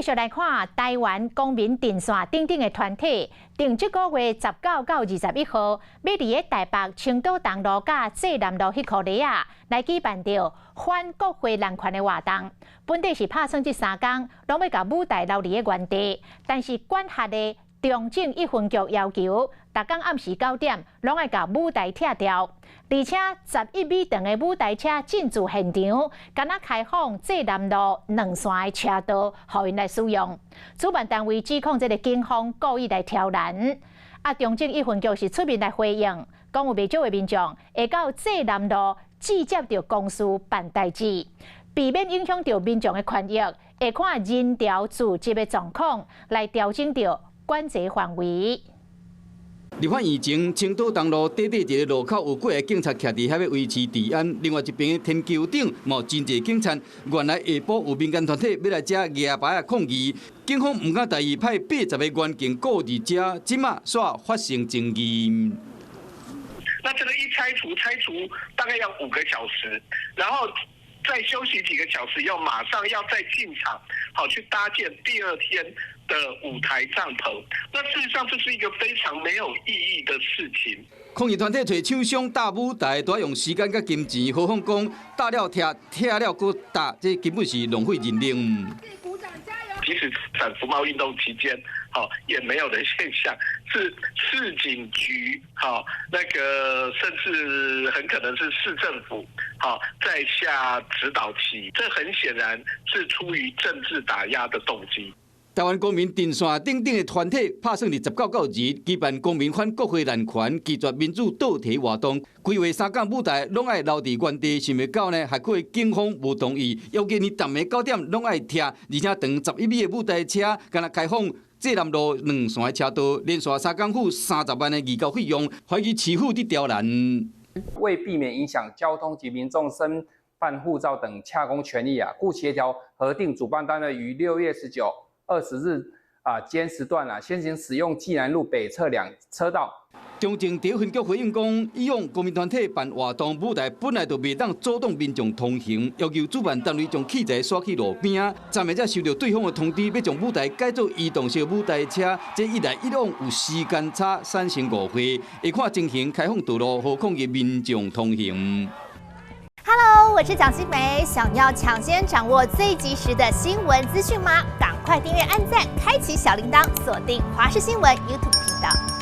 繼續來看臺灣公民陣線等等的團體，定這個月19到21號，欲佇咧台北青島東路佮濟南路彼箍里仔，來舉辦著反國會濫權的活動。本底是拍算這三工，攏欲共舞台留佇咧原地，但是管轄的中正一分局要求，逐工暗時9點，攏愛共舞台拆掉。而且11米長的舞台車進駐現場，敢若開放濟南路兩線的車道，予𪜶來使用。主辦單位指控這个警方故意來挑難。啊，中正一分局是出面來回應，講有袂少的民眾會到濟南路直接著公司辦代誌，避免影響著民眾的權益，會看人潮聚集的狀況來調整著管制範圍。立法院前青島東路短短一个路口，有幾个警察徛佇遐欲維持治安。另外一邊的天橋頂，嘛有真濟警察。原來下晡有民間團體欲來遮舉牌仔抗議，警方毋敢大意，派80个員警顧佇遮，這馬煞發生爭議。那這個一拆除，拆除大概要5個小時，然後再休息幾個小時，又馬上要再進場，好去搭建第二天的舞台帳篷。那事實上這是一個非常沒有意義的事情。抗議團體揣廠商搭舞台，都愛用時間佮金錢，何況講搭了拆，拆了閣搭，這根本是浪費人力。即使反服貿運動期間，好也沒有的現象，是市警局，好那個甚至很可能是市政府，好在下指導棋，這很顯然是出於政治打壓的動機。臺灣公民陣線等等的團體，拍算佇19到20舉辦公民反國會濫權、拒絕民主倒退活動，規劃三工舞台攏愛留佇原地，想袂到呢，還過警方無同意，要求你逐暝9點攏愛拆，而且長11米的舞台車，敢若開放濟南路兩線的車道，連續三工付30萬的義交費用，懷疑市府佇刁難。為避免影響交通及民眾申辦護照等洽公權益啊，故協調核定主辦單位於6月19、20日啊間時段啊，先行使用濟南路北側兩車道。中正第一分局回應講，以往公民團體辦活動舞台本來就袂當阻擋民眾通行，要求主辦單位將器材徙去路邊。昨暝才收著對方的通知，欲將舞台改做移動式舞台車，這一來一往有時間差，產生誤會，會看情形開放道路，予抗議民眾通行。 Hello，我是蔣新梅，想要搶先掌握最及時的新聞資訊嗎？趕快訂閱、按讚、開啟小鈴鐺，鎖定華視新聞 YouTube 頻道。